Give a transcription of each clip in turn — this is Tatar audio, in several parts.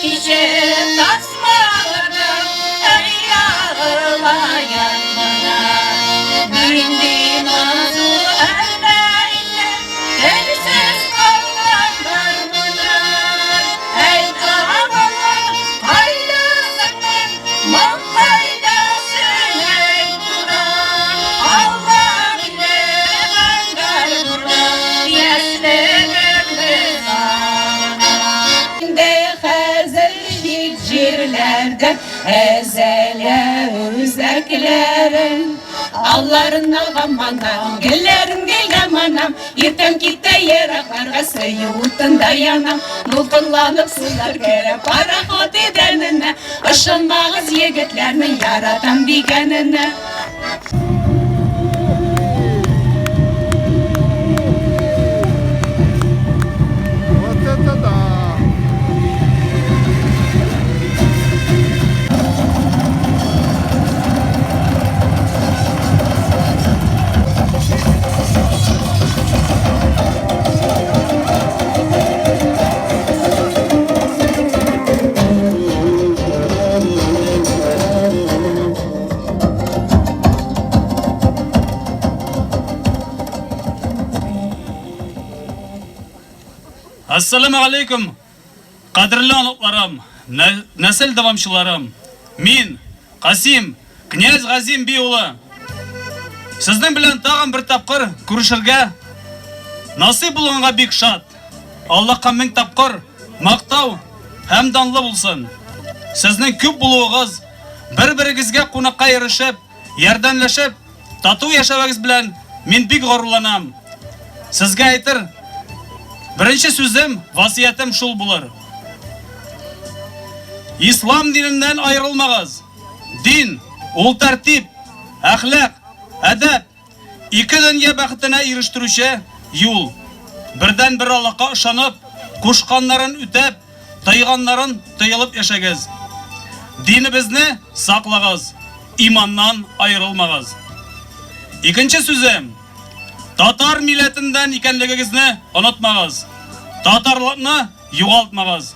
кичеп тасмаларның Әй ягыла янына. Нинди назу әллә инде Телсез калган гармуннар. Әй агылым, кайдасың син, Моң кайдасың, әй туран? Алла мине гармунда, Яшьлегемне сагына. Инде хәзер чит җирләрдә Өзелә үзәкләрем. Алларын алган манам, гөлләрен гөлгә манам. Иртән китә еракларга сөю утында янам. Дулкынланып сулар керә пароход идәненә. Ышанмагыз егетләрнең яратам дигәненә. Вот это да! Ассаламу алейкум, кадерле оныкларым, нәсел дәвамчыларым. Мин, Касим, князь Газим би улы. Сезнең белән тагын бер тапкыр күрешергә насыйп булганга бик шат. Аллаһка мең тапкыр мактау һәм данлы булсын. Сезнең күп булуыгыз, бер-берегезгә кунакка йөрешеп, ярдәмләшеп, тату яшәвегез белән мин бик горурланам. Сезгә әйтер беренче сүзем, васыятем шул булыр. Ислам диненнән аерылмагыз. Дин, ул тәртип, әхлак, әдәп, ике дөнья бәхетенә ирештерүче юл. Бердән-бер Аллаһка ышанып, кушканнарын үтәп, тыйганнарын тыелып яшәгез. Динебезне саклагыз, иманнан аерылмагыз. Икенче сүзем, татар милләтеннән икәнлегегезне онытмагыз. Татарлыкны югалтмагыз.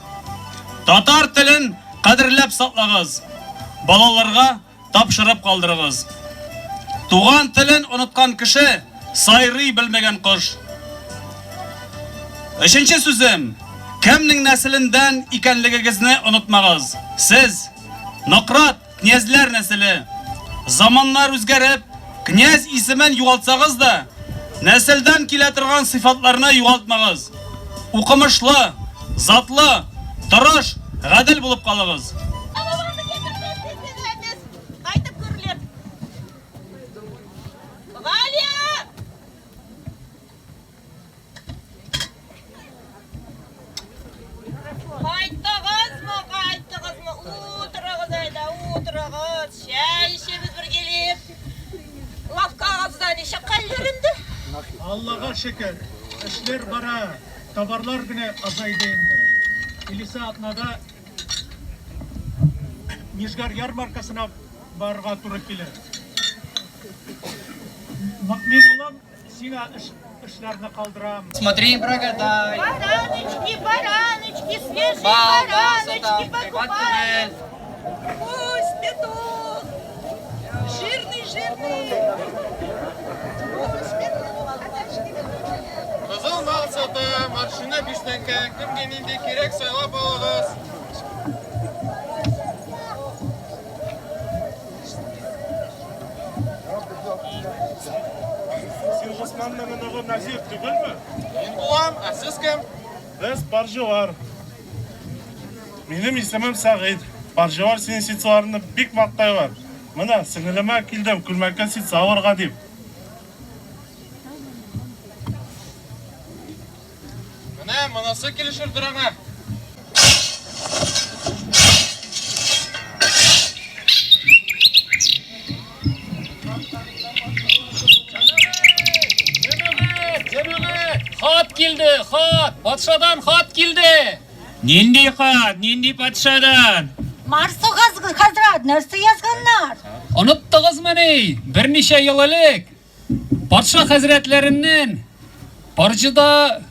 Татар телен кадерләп саклагыз. Балаларга тапшырып калдырыгыз. Туган телен оныткан кеше сайрый белмәгән кош. Өченче сүзем, кемнең нәселендән икәнлегегезне онытмагыз. Сез, Нократ, князьләр нәселе. Заманнар үзгәреп, князь исемен югалтсагыз да, нәселдән килә торган сыйфатларны югалтмагыз. Укымышлы, затлы, тырыш, гадел булып калыгыз. Кайтып күрелер. Валя! Кайттыгызмы, кайттыгызмы? Утырыгыз әйдә, утырыгыз. Чәй эчәбез бергәләп. Лавкагызда ничек хәлләр инде? Аллага шөкер, эшләр бара, товарлар гына азайды инде. Килесе атнада Нижгар ярмаркасына барырга туры килер. Мин, улым, сиңа эш, эшләрне калдырам. Смотри, прогадай. Бараночки, бараночки, свежие Бал, бараночки бал, покупаем. Гусь, петух, жирный, жирный. Гусь, петух, Кызыл мал сата, машина биш тәңкә, кемгә нинди кирәк сайлап алыгыз. Син Госманның оныгы Назир түгелме? Мин булам, ә сез кем? Без баржылар. Минем исемем Сәгыйть. Баржылар синең ситсаларыңны бик мактайлар. Менә, сеңелемә килдем, күлмәккә ситса алырга дип. Менә монысы килешердер аңа. Җәмәгать, җәмәгать, хат килде, хат, патшадан хат килде. Нинди хат, нинди патшадан? Марсу хәзрәт, нәрсә язганнар? Оныттыгызмыни, берничә ел элек патша хәзрәтләреннән Парҗыда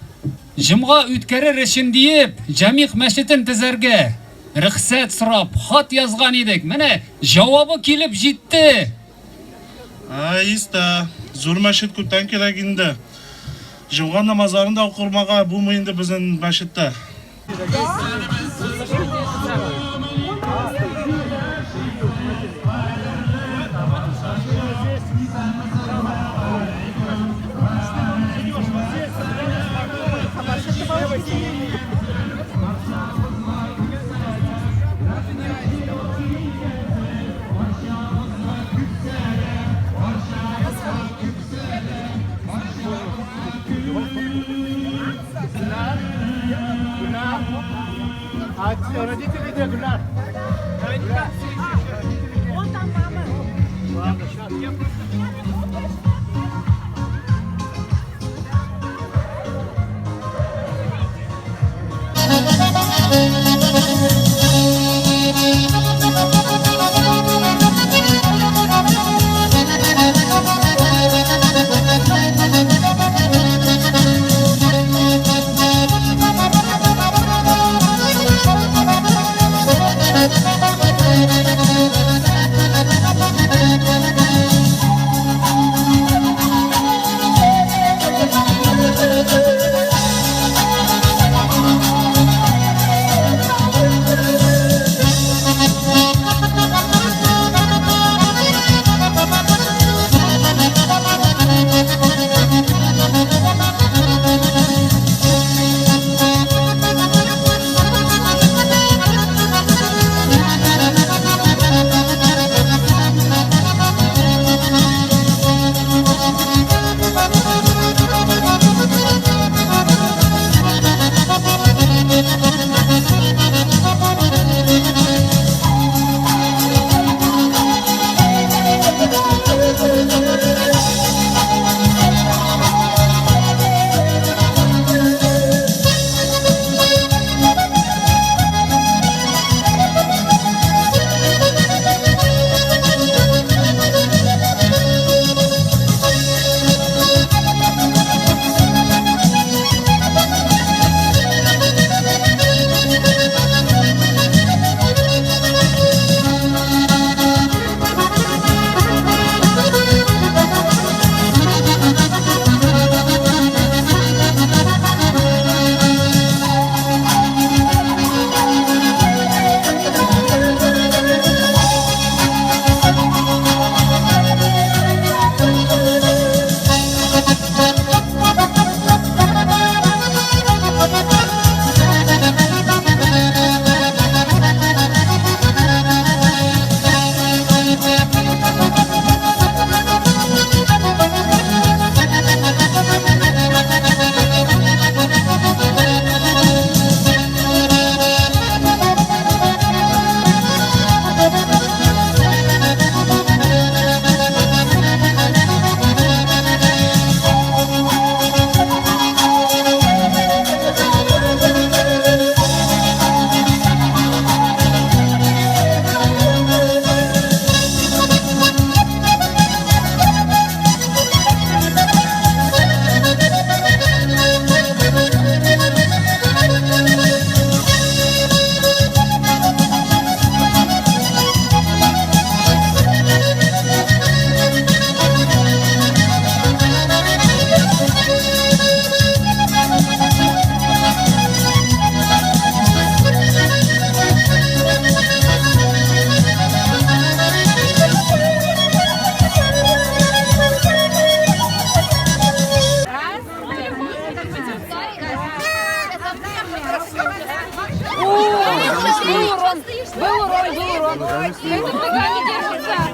җомга үткәрер өчен диеп, Җәмигъ мәчетен төзәргә рөхсәт сорап хат язган идек. Менә җавабы килеп җитте. Ә, истә. Зур мәчет күптән кирәк инде. Җомга намазларын да укырмага булмый инде безнең мәчеттә.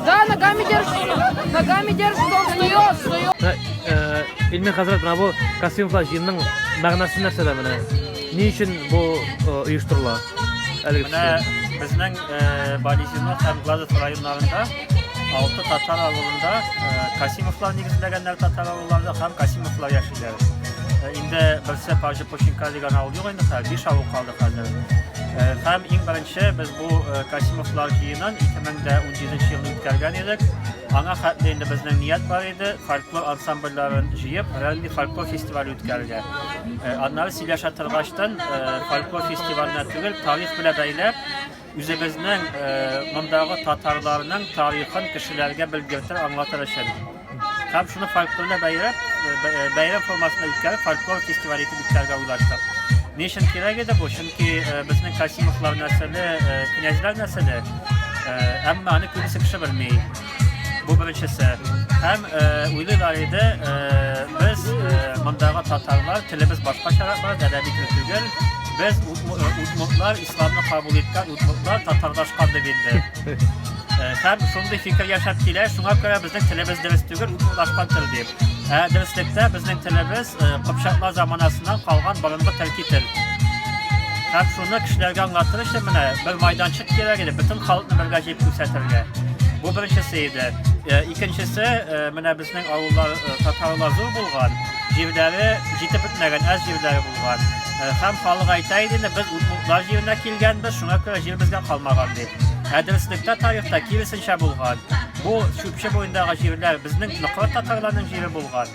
Да, ногами держится. Ногами держится, он встает, встает. Илмир хәзрәт, менә бу Касыймовлар җыенының мәгънәсе нәрсәдә менә? Ни өчен бу оештырыла? Әлеге Менә безнең Балезино һәм Глазов районнарында алты татар авылында Касимовлар нигезләгәннәр татар авылларында һәм Касимовлар яшиләр. Инде берсе Пажы Пушинка дигән авыл юк инде, хәзер биш авыл калды хәзер. Һәм иң беренче без бу Касимовлар җыенын 2017 елны үткәргән идек. Аңа хәтле инде безнең ният бар иде, фольклор ансамбльләрен җыеп, ралли фольклор фестивале үткәрергә. Аннары сөйләшә торгачтан, фольклор фестиваленә түгел, тарих белән бәйләп, үзебезнең мондагы татарларның тарихын кешеләргә белгертер, аңлатыр өчен. Һәм шуны фольклор белән бәйләп, бәйрәм формасында үткәреп, фольклор фестивале итеп үткәрергә уйлаштык. Ни өчен кирәк иде бу? Чөнки безнең Касимовлар нәселе, князьләр нәселе, әмма аны күбесе кеше белми. Бу беренчесе. Һәм уйлыйлар иде, без мондагы татарлар, телебез башкачарак бар, әдәби тел түгел. Без удмуртлар, исламны кабул иткән удмуртлар татарлашкан дип инде. Һәм шундый фикер яшәп килә, шуңа күрә безнең телебез дөрес түгел, удмуртлашкан тел дип. Ә дөреслектә безнең телебез кыпчаклар заманасыннан калган борынгы төрки тел. Һәм шуны кешеләргә аңлатыр өчен менә бер майданчык кирәк иде, бөтен халыкны бергә җыеп күрсәтергә. Бу беренчесе иде. Икенчесе, менә безнең авыллар, татарлар зур булган, җирләре җитеп бетмәгән, әз җирләре булган. Һәм халык әйтә иде инде, без удмуртлар җиренә килгәнбез, шуңа күрә җир безгә калмаган дип. Ә дөреслектә тарихта киресенчә булган. Бу Чүпче буендагы җирләр безнең Нократ татарларының җире булган.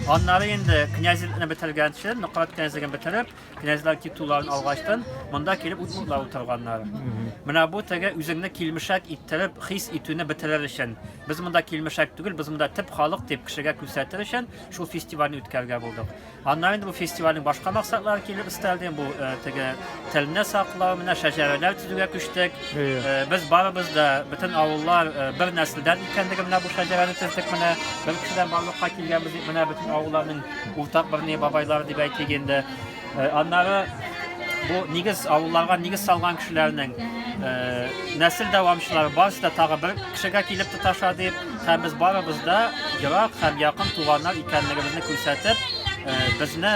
Аннары инде князьлекне бетергәнче, Нократ князьлеген бетереп, Князьләр титулларын алгачтын, монда килеп удмуртлар утырганнар. Менә бу теге үзеңне килмешәк иттереп хис итүне бетерер өчен. Без монда килмешәк түгел, без монда төп халык дип кешегә күрсәтер өчен шул фестивальне үткәрергә булдык. Аннары инде бу фестивальнең башка максатлары килеп өстәлде. Бу э, теге телне саклау, менә шәҗәрәләр төзүгә күчтек. Э, без барыбыз да бөтен авыллар э, бер нәселдән икәнлеге менә бу шәҗәрәне төздек менә бер кешедән барлыкка килгәнбез дип менә бөтен авылларның уртак бер ни бабайлар дип әйтик инде. Э, аннары бу нигез авылларга нигез салган кешеләрнең э, нәсел дәвамчылары барысы да тагы бер кешегә килеп тоташа дип, һәм без барыбыз да ерак һәм якын туганнар икәнлегебезне күрсәтеп, э, безне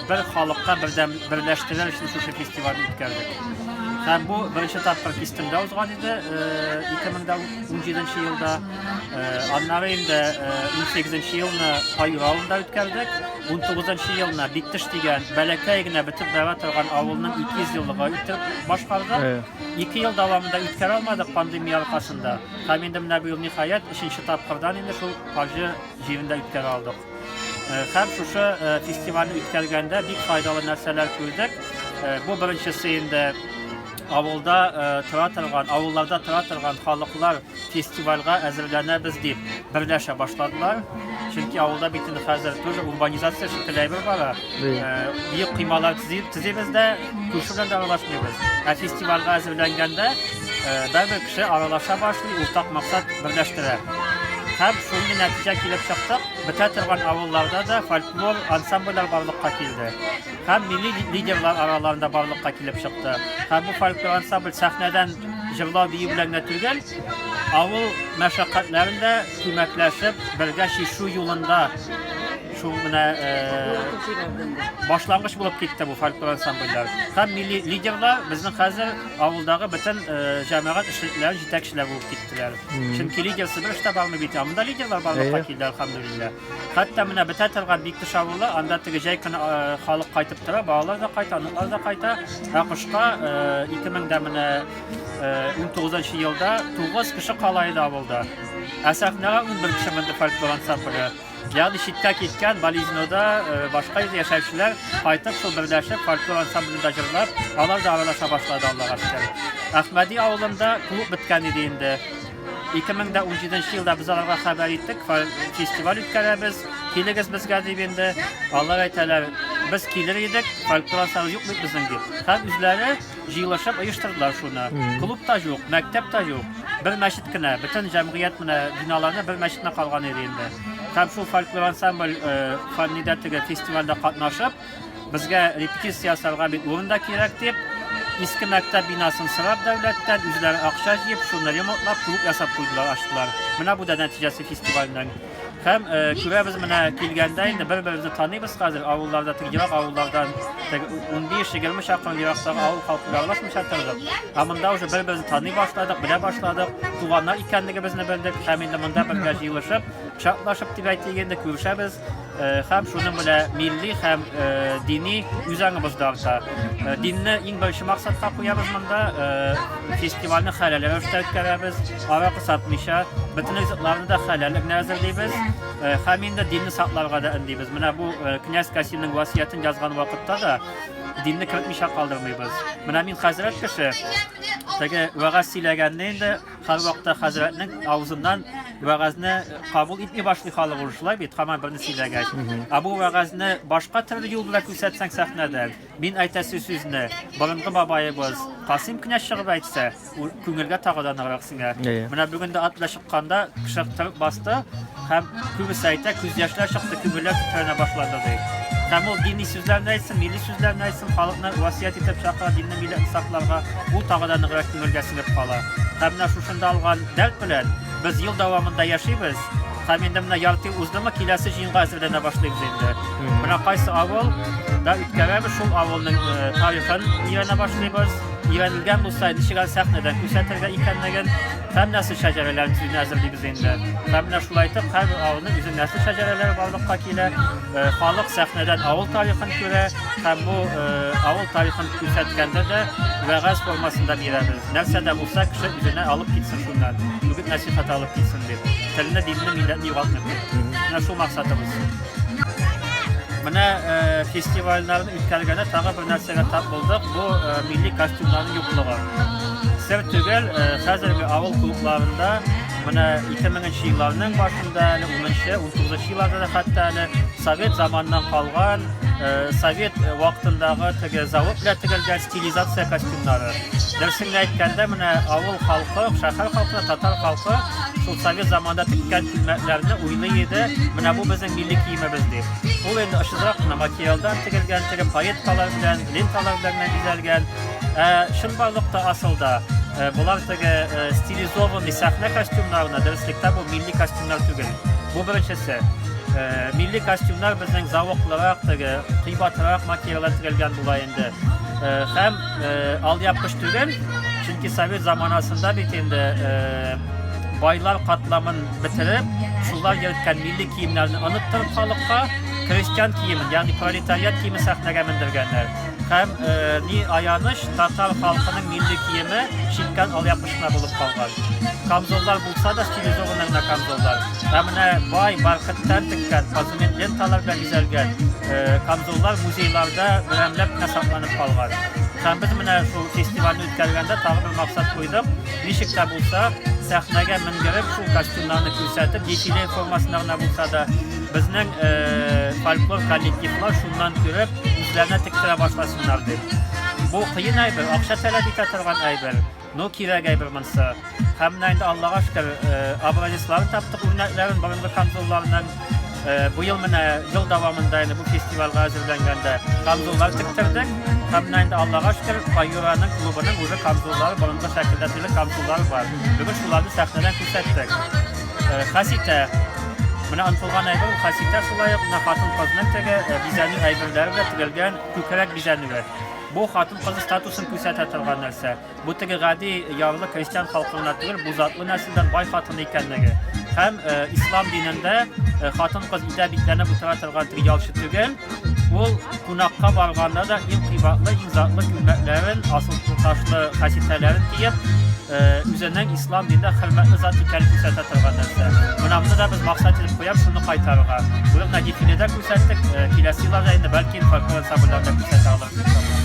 бер халыкка бердәм берләштерер өчен шушы фестивальне үткәрдек. Һәм бу беренче тапкыр Кистемдә узган иде, 2017 елда. Аннары инде 18 елны Аю авылында үткәрдек. 19 елны Биктеш дигән бәләкәй генә бетеп бара торган авылның 200 еллыгы итеп башкардык. 2 ел дәвамында үткәрә алмадык пандемия аркасында. Һәм инде менә быел ниһаять өченче тапкырдан инде шул Пажы җирендә үткәрә алдык. Һәм шушы фестивальне үткәргәндә бик файдалы нәрсәләр күрдек. Бу беренчесе инде авылда тора торган, авылларда тора торган халыклар фестивальгә әзерләнәбез дип берләшә башладылар. Чөнки авылда бит инде хәзер тоже урбанизация шикелле әйбер бара. Биек коймалар төзибез дә, күрше белән дә аралашмыйбыз. Ә фестивальгә әзерләнгәндә бәрбер кеше аралаша башлый, уртак максат берләштерә. Һәм шундый нәтиҗә килеп чыктык, бетә торган авылларда да фольклор ансамбльләр барлыкка килде. Һәм милли лидерлар араларында барлыкка килеп чыкты. Һәм бу фольклор ансамбль сәхнәдән җырлау бию белән генә түгел, авыл мәшәкатьләрен дә күмәкләшеп бергә чишү юлында шул менә башлангыч булып китте бу фольклор ансамбльләр. Һәм милли лидерлар безнең хәзер авылдагы бөтен җәмәгать эшлеклеләре җитәкчеләр булып киттеләр. Чөнки лидерсыз бер эш тә бармый бит. Ә монда лидерлар барлыкка килде, әлхәмдүлилләһ. Хәтта менә бетә торган Биктеш авылы, анда теге җәй көне халык кайтып тора, балалар да кайта, оныклар да кайта. Ә кышка 2000 дә менә 19 елда 9 кеше кала иде авылда. Ә сәхнәгә 11 кеше менде фольклор ансамбле. Ягъни читкә киткән Балезинода башка җирдә яшәүчеләр кайтып шул берләшеп фольклор ансамблендә җырлап, алар да аралаша башлады, Аллага шөкер. Әхмәди авылында клуб беткән иде инде. 2017 елда без аларга хәбәр иттек, фестиваль үткәрәбез, килегез безгә дип инде. Алар әйтәләр, без килер идек, фольклор ансамбль юк бит безнең дип. Һәм үзләре җыелышып оештырдылар шуны. Клуб та юк, мәктәп тә юк. Бер мәчет кенә, бөтен җәмгыять менә биналарны бер мәчетне калган иде инде. Һәм шул фольклор ансамбль фәннидә теге фестивальдә катнашып, безгә репетиция ясарга бит урын да кирәк дип, иске мәктәп бинасын сорап дәүләттән, үзләре акча җыеп, шуны ремонтлап, клуб ясап куйдылар, ачтылар. Менә бу да нәтиҗәсе фестивальнең. Һәм э, күрәбез менә килгәндә инде бер-беребезне таныйбыз хәзер авылларда, теге ерак авыллардан, теге 15-20 чакрым ерактагы авыл халкы белән аралашмыйча тордык. Ә монда уже бер-беребезне таный башладык, белә башладык, туганнар икәнлегебезне белдек һәм инде монда бергә җыелышып, чатлашып дип әйтик инде, күрешәбез. Һәм шуның белән милли һәм дини үзаңыбыз да арта. Динне иң беренче максатка куябыз монда. Фестивальне хәләл рәвештә үткәрәбез, аракы сатмыйча, бөтен ризыкларны да хәләл генә әзерлибез. Һәм инде динне сакларга да өндибез. Менә бу князь Касимның васыятен язган вакытта да динне кертмичә калдырмыйбыз. Менә мин хәзрәт кеше, теге вәгазь сөйләгәнне инде Һәрвакытта хәзрәтнең авызыннан вәгазьне кабул итми башлый халык уже, шулай бит, һаман берне сөйләгәч. Ә бу вәгазьне башка төрле юл белән күрсәтсәң сәхнәдә, мин әйтәсе сүзне борынгы бабаебыз Касыйм князь чыгып әйтсә, күңелгә тагы да ныграк сеңә. Менә бүген дә ат белән чыкканда кеше торып басты һәм күбесе әйтә, күз яшьләр чыкты, күңелләр тетрәнә башлады ди. Һәм ул дини сүзләрне әйтсен, милли сүзләрне әйтсен, халыкны васыять итеп чакыра, динне, милләтне сакларга, ул тагы да ныграк күңелгә сеңеп кала. Һәм менә шушында алган дәрт белән без ел дәвамында яшибез. Һәм инде менә ярты ел уздымы, киләсе җыенга әзерләнә башлыйбыз инде. Менә кайсы авыл да үткәрәбез, шул авылның э, тарихын өйрәнә башлыйбыз. Өйрәнелгән булса, ничек аны сәхнәдән күрсәтергә икәнлеген, һәм нәсел шәҗәрәләрен төзүне әзерлибез инде. Һәм менә шулай итеп, һәрбер авылның үзенең нәсел шәҗәрәләре барлыкка килә. Э, халык сәхнәдән авыл тарихын күрә һәм бу э, авыл тарихын күрсәткәндә дә вәгазь формасында бирәбез. Нәрсә дә булса кеше үзенә алып китсен шуннан, үгет нәсихәт алып китсен дип. Телне, динне, милләтне югалтмыйк дип. Менә шул максатыбыз. Менә э, фестивальләрне үткәргәндә тагы бер нәрсәгә тап булдык. Бу э, милли костюмнарның юклыгы. Сер түгел, э, хәзерге авыл клубларында менә 2000 елларның башында әле 10-нчы, 19 елларда да хәтта әле совет заманыннан калган, совет вакытындагы теге завод белән тегелгән стилизация костюмнары. Дөресен генә әйткәндә, менә авыл халкы, шәһәр халкы, татар халкы шул совет заманында теккән күлмәкләрне уйлый иде, менә бу безнең милли киемебез дип. Ул инде очсызрак кына материалдан тегелгән, теге пайеткалар белән, ленталар белән генә бизәлгән. Ә чынбарлыкта асылда э, болар теге э, стилизованный сәхнә костюмнарына, дөреслектә бу милли костюмнар түгел. Бу беренчесе. Э, милли костюмнар безнең зәвыклырак, теге кыйбатрак материалдан тегелгән була инде. Һәм алъяпкыч түгел, чөнки совет заманасында бит инде байлар катламын бетереп, шулар йөрткән милли киемнәрне оныттырып халыкка, крестьян киемен, ягъни пролетариат киеме сәхнәгә мендергәннәр. Һәм ни аяныч, татар халкының милли киеме чиккән алъяпкыч кына булып калган. Камзоллар булса да, стилизованный гына камзоллар. Ә менә бай бархаттан теккән, позумент ленталар белән бизәлгән камзоллар музейларда берәмләп кенә сакланып калган. Һәм без менә шул фестивальне үткәргәндә тагы бер максат куйдык. Ничек тә булса, сәхнәгә менгереп, шул костюмнарны күрсәтеп, дефиле формасында гына булса да, безнең фольклор коллективлар шуннан күреп, үзләренә тектерә башласыннар дип. Бу кыен әйбер, акча таләп итә торган әйбер. Ну, кирәк әйбер монсы. Һәм менә инде Аллага шөкер, э, образецларын таптык, үрнәкләрен борынгы камзолларның. Э, бу ел менә ел дәвамында инде бу фестивальгә әзерләнгәндә камзоллар тектердек. Һәм менә инде Аллага шөкер, Фаюраның клубының уже камзоллары, борынгы шәкелдә төрле камзоллары бар. Бүген шуларны сәхнәдән күрсәттек. Э, хәситә. Менә онытылган әйбер ул хәситә шулай ук менә хатын-кызның теге бизәнү әйберләре белән тегелгән күкрәк бизәнүе. Бу хатын-кыз статусын күрсәтә торган нәрсә. Бу теге гади ярлы крестьян халкы гына түгел, бу затлы нәселдән бай хатын икәнлеге. Һәм э, ислам динендә э, хатын-кыз өйдә бикләнеп утыра торган теге ялчы түгел, ул кунакка барганда да иң кыйбатлы, иң затлы күлмәкләрен, асыл ташлы хәситәләрен киеп, э, үзенең ислам динендә хөрмәтле зат икәнен күрсәтә торган нәрсә. Менә моны да без максат итеп куябыз, шуны кайтарырга. Быел менә дефиледа күрсәттек, киләсе елларда инде бәлки фольклор ансамбльләрдә күрсәтә алырбыз иншалла.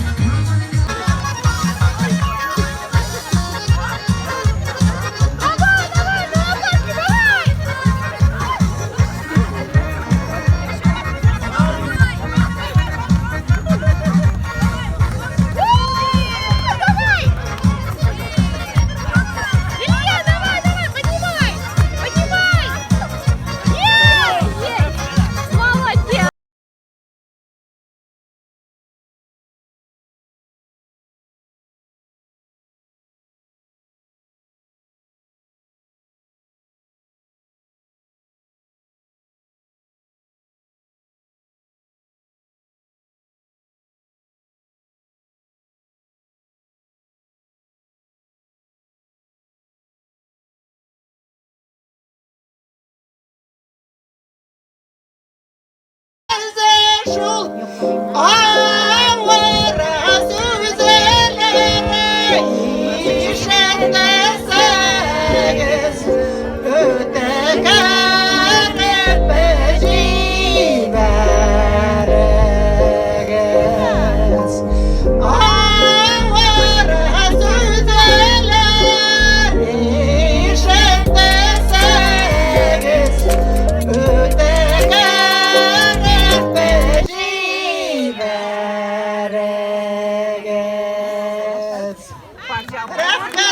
шул авыр сүзләре ишетсәгез, үтә кереп җибәрегез. Авыр сүзләр ишетсәгез, үтә кереп җибәрегез. Рәхмәт.